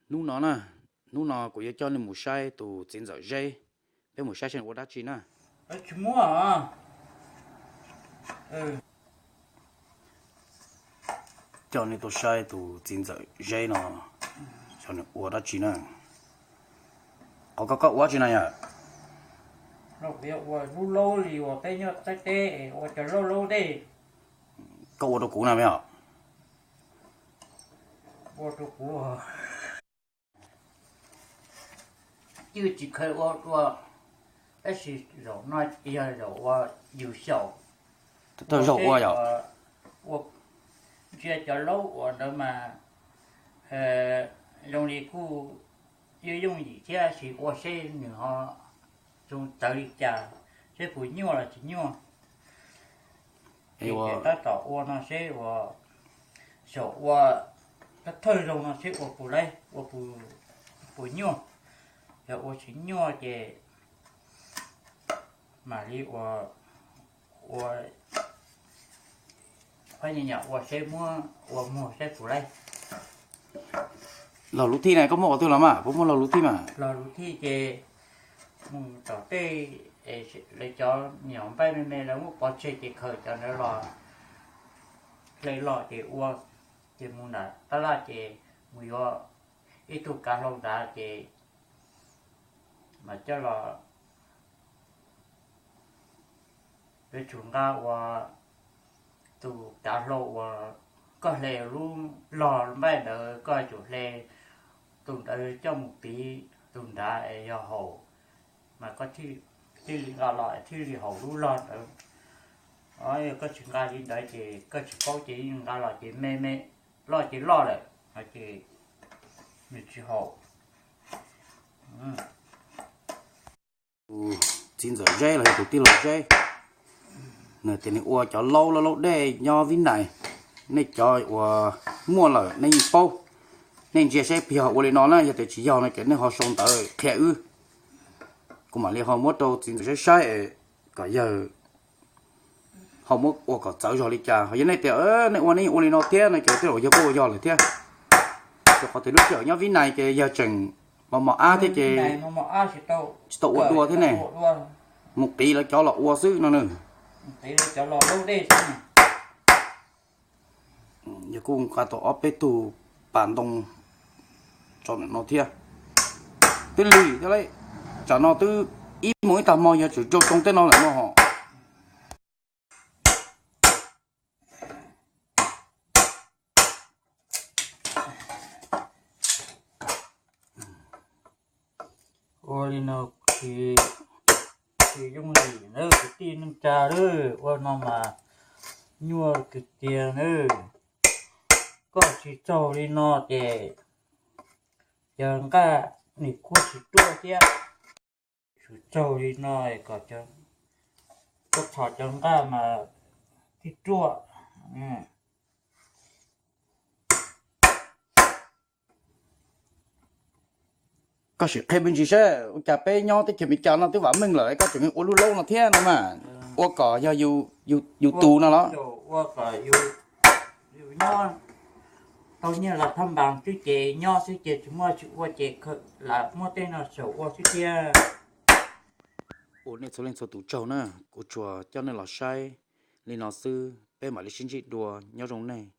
Hnub no na, hnub no kuv yuav coj nej mus saib tus txiv ntxawm Zeb, peb mus saib seb nws ua dab tsi na. Tsis muaj. Coj nej tuaj saib tus txiv ntxawm Zeb no, xyov nws ua dab tsi na. Qhov koj, koj ua dab tsi na yom? Ua lub laub li uas peb nyob Thaib teb ua cov laub laub dej. Koj ua rau kuv na me os. Ua rau kuv. Twb tsis kheev ua dua, tab sis zaum no yog zaum uas yus xyaum. Tau zaum ua yom? Ua, ntsia cov laub uas ntawd mas zoo li kuj yooj yooj yim thiab, sis ua seb nws ho zoo tawv li cas, seb puas nyuaj los tsis nyuaj. Ces tab tom ua no seb ua, xyaum ua thawj thawj zaug no seb ua puas laib, ua puas nyuaj. Yog ua tsis nyuaj ces mam li ua, ua, ua seb muab ua muag seb puas laib. Los lub thij na, koj muab ua twg los mas, puas muaj los lub thij mas? Los lub thij ces mus tom tej, lawv cov nyuam npaij me me lawv muab pov tseg ces khaws cov ntawd los, hle los ces ua, ces mus nram tab laj ces mus yuav ib tug kav hlau nrad ces mam coj los. Yuav tsum nqa uas tus kav hlau uas koj hle lub log npaij ntawd, koj yuav tsum hle tus ntawd coj mus piv tus nrad es yog haum, mas koj thiaj li nqa los thiaj li haum lub log ntawd. Yog koj tsis nqa li ntawd ces koj tsis paub ces yeej nqa los ces me me, loj ces loj lawm no ces nws tsis haum. Tus txiv ntxawm Zeb los yog tus tij laug Zeb, nws tias nws ua cov laub laub laub dej nyob Vib Nais. Nej cov uas muaj lawm nej yeej paub. Nej ntsia seb puas yog ua li no na, yog tias tsis yog no ces nej ho sau ntawv qhia wb, kuv mam li ho muab rau txiv ntxawm saib saib kom yawg ho muab ua kom txawv zog li cas. Ho yog nej tias nej ua nej yeej ua li no thiab no ces tej zaum yog kuj ua yog lawm thiab. Rau qhov tias lub sij hawm nyob Vib Nais ces yawg tseem mos mos ab thiab ces tsis tau ua dua thiab ne. Mus qiv lawv cov los ua xwb no na. Yog kuj nqa tau ob peb tug pas ntoo tso ntawm no thiab. Twb lig thiab lauj, tsam no twb ib moos ib tag hmo yog tsum rau rooj teb no lawm no hos. Ua li no tsis yooj yim na kwv tij neej tsa, ua no mas nyuaj kawg tiag na. Koj tsis txaug li no ces cov nqaj nws kuj tsis ruaj thiab. Tsis txaug li no kom koj txhos cov nqaj mas thiaj ruaj. Koj sim qhia me ntsis saib ua cas peb nyob teb chaws Amelikas no twb vam meej lawm koj tseem ua lub laub no thiab no mas. Ua kom yog yus tus no los? Tau nyiaj los thaj npas xwb ces nyob xwb ces tsis muaj tsis ua ces lam muab tej no xyaum ua xwb thiab. Ua nej txhua leej txhua tus tsaug na, kuv tsuas coj nej los saib li no xwb, peb mam li sib ntsib dua, nyob zoo nej.